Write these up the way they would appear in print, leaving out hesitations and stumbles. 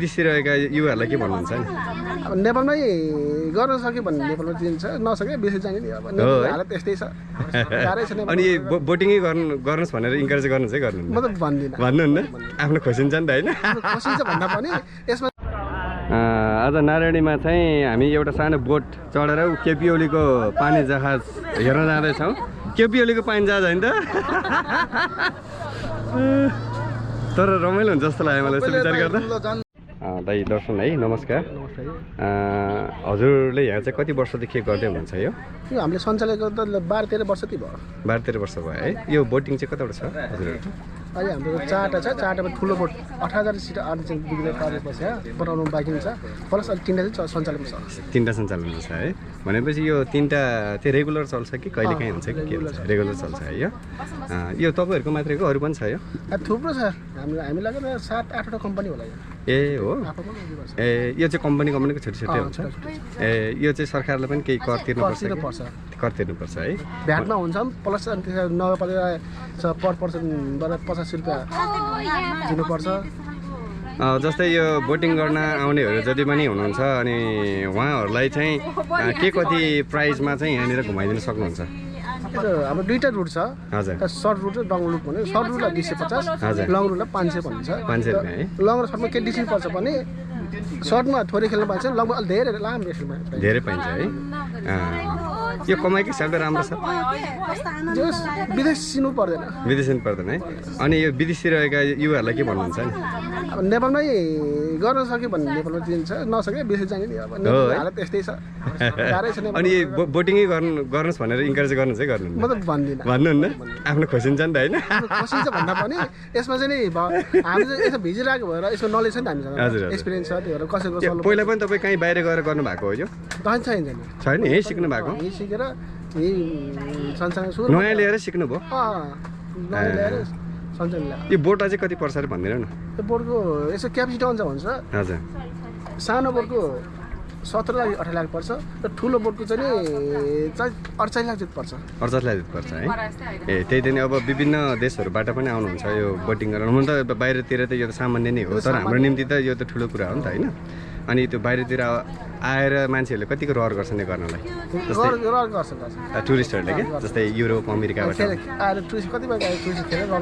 विदेशी रहेका युवाहरूलाई के भन्नुहुन्छ नि? अब नेपालमै गर्न सक्यो भने नेपालमा दिन्छ, नसके विदेश जाने नि। अब नेपालको हालत त्यस्तै छ, गाह्रै छ नेपाल। अनि बोटिङै गर्नुहोस् भनेर इन्करेज गर्नुहुन्छ है? गर्नु म त भन्दिनँ, भन्नुहुन्न? आफ्नो खोसिन्छ नि त होइन? खोसिन्छ भन्दा पनि यसमा आज नारायणीमा चाहिँ हामी एउटा सानो बोट चढेर केपी ओलीको पानी जहाज हेर्न जाँदैछौँ। केपी ओलीको पानी जहाज होइन त? तर रमाइलो हुन्छ जस्तो लाग्यो मलाई यसो विचार गर्दा। दाइ दर्शन है, नमस्कार। हजुरले यहाँ चाहिँ कति वर्षदेखि गर्दै हुनुहुन्छ यो? हामीले सञ्चालन गर्दा 12-13 वर्ष ती भयो। 12-13 वर्ष भयो है। यो बोटिङ चाहिँ कताबाट छ हजुरहरू? अहिले हाम्रो चारवटा छ, चारवटामा ठुलो बोट 18,000 सिट आउने चाहिँ बिग्रेर पारेपछि बनाउनु बाँकी छ। प्लस अहिले 3टा चाहिँ सञ्चालनमा छ। 3टा सञ्चालनमा छ है। भनेपछि यो 3टा चाहिँ रेगुलर चल्छ कि कहिले काहीँ हुन्छ कि के हुन्छ? रेगुलर चल्छ है यो तपाईँहरूको मात्रैको अरू पनि छ यो? थुप्रो छ, हामी लगेर 7-8वटा कम्पनी होला यो। ए हो, ए यो चाहिँ कम्पनीको छुट्टी छुट्टी हुन्छ। ए यो चाहिँ सरकारले पनि केही कर तिर्नुपर्छ? कर तिर्नुपर्छ है। भ्याटमा हुन्छ प्लस नगरपालिका पर पर्सनबाट 50 रुपियाँ दिनुपर्छ। जस्तै यो बोटिङ गर्न आउनेहरू जति पनि हुनुहुन्छ अनि उहाँहरूलाई चाहिँ के कति प्राइसमा चाहिँ यहाँनिर घुमाइदिन सक्नुहुन्छ? हाम्रो 2टा रुट छ। हजुर। सर्ट रुट र लङ रुट भन्यो। सर्ट रुटलाई 250, लङ रुटलाई 500 भनिन्छ। 500 रुपियाँ है। लङ र सर्टमा के डिफ्रेन्स पर्छ भने सर्टमा थोरै खेल्न पाइन्छ, लङमा अलि धेरै लामो खेल्न पाइन्छ। धेरै पाइन्छ है। यो कमाइको हिसाबले राम्रो छ। विदेश सिनु पर्दैन। विदेश सिनु पर्दैन है। अनि यो विदेशी रहेका युवाहरूलाई के भन्नुहुन्छ नि? अब नेपालमै गर्न सक्यो भने नेपालमा दिन्छ, नसके विदेश जाने नि। अब नेपालको हालत त्यस्तै छ, गाह्रै छ नेपाल। अनि बोटिङै गर्नुहोस् भनेर इन्करेज गर्नुहुन्छ है? गर्नु म त भन्दिनँ, भन्नुहुन्न? आफ्नो खोसिन्छ नि त होइन? खोसिन्छ भन्दा पनि यसमा चाहिँ नि हामी चाहिँ यसो भिजिरहेको भएर यसमा नलेज छ नि त हामीसँग, एक्सपिरियन्स छ। त्यो भएर कसैको पहिला पनि तपाईँ कहीँ बाहिर गएर गर्नुभएको हो यो? छैन, यहीँ सिक्नु भएको? यहीँ सिकेर यही संसारमा सुरु नयाँ लिएर सिक्नु भयो? नयाँ ल्याएर संसारमा ल्याएर। यो बोटलाई चाहिँ कति पर्छ अरे भनिदिनु न? त्यो बोटको यसो क्यापेसिटी अनुसार हुन्छ। हजुर। सानो बोटको 17 लाख 18 लाख पर्छ र ठुलो बोटको चाहिँ नि 48 लाख जति पर्छ। 48 लाख जति पर्छ है। ए त्यही त नि, अब विभिन्न देशहरूबाट पनि आउनुहुन्छ यो बोटिङ गर्न। हुन त बाहिरतिर त यो त सामान्य नै हो, तर हाम्रो निम्ति त यो त ठुलो कुरा हो नि त होइन? अनि त्यो बाहिरतिर आएर मान्छेहरूले कतिको रहर गर्छन् यो गर्नलाई? टुरिस्टहरूले के जस्तै युरोप अमेरिकाबाट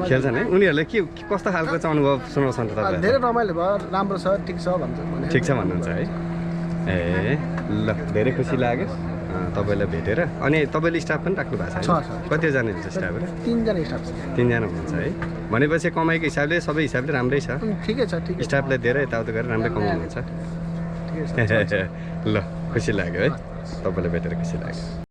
खेल्छन् है? उनीहरूले के कस्तो खालको चाहिँ अनुभव सुनाउँछन् त तपाईँलाई? धेरै रमाइलो भयो, राम्रो छ, ठिक छ भन्छ। ठिक छ भन्नुहुन्छ है? ए ल, धेरै खुसी लाग्यो तपाईँलाई भेटेर। अनि तपाईँले स्टाफ पनि राख्नु भएको छ? कतिजना हुन्छ स्टाफहरू? 3जना स्टाफ छ। 3जना हुनुहुन्छ है। भनेपछि कमाइको हिसाबले सबै हिसाबले राम्रै छ। ठिकै छ, ठिक। स्टाफलाई धेरै यताउता गरेर राम्रै कमाउनुहुन्छ। ल, खुसी लाग्यो है, तपाईँलाई भेटेर खुसी लाग्यो।